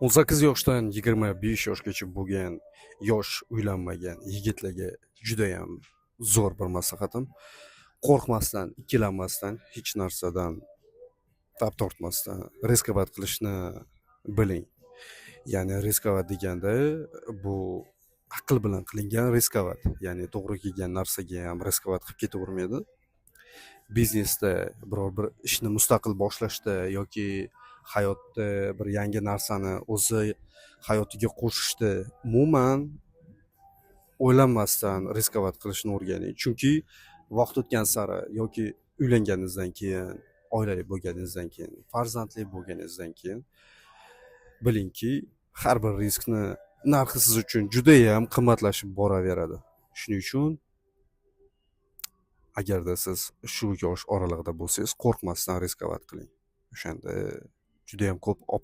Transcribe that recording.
18 yoshdan 25 yoshgacha bo'lgan yosh, uylanmagan yigitlarga judayam zo'r bir maslahatim: qo'rqmasdan, ikkilanmasdan, hech narsadan tap tortmasdan рисковать qilishni biling. Ya'ni рисковать deganda bu aql bilan qilingan рисковать, ya'ni to'g'ri kelgan narsaga ham рисковать qilib ketavermaydi. Biznesda, biror bir ishni mustaqil boshlashda yoki hayotda bir yangi narsani o'zi hayotiga qo'shishda umuman o'ylanmasdan рисковать qilishni o'rganing, chunki vaqt o'tgan sari yoki uylanganingizdan keyin, oilali bo'lganingizdan keyin, farzandli bo'lganingizdan keyin bilingki, har bir riskni narxi siz uchun judayam qimmatlashib boraveradi. Shuning uchun agarda siz shu yosh oralig'ida bo'lsangiz, qo'rqmasdan рисковать qiling, o'shanda judayam ko'p опыт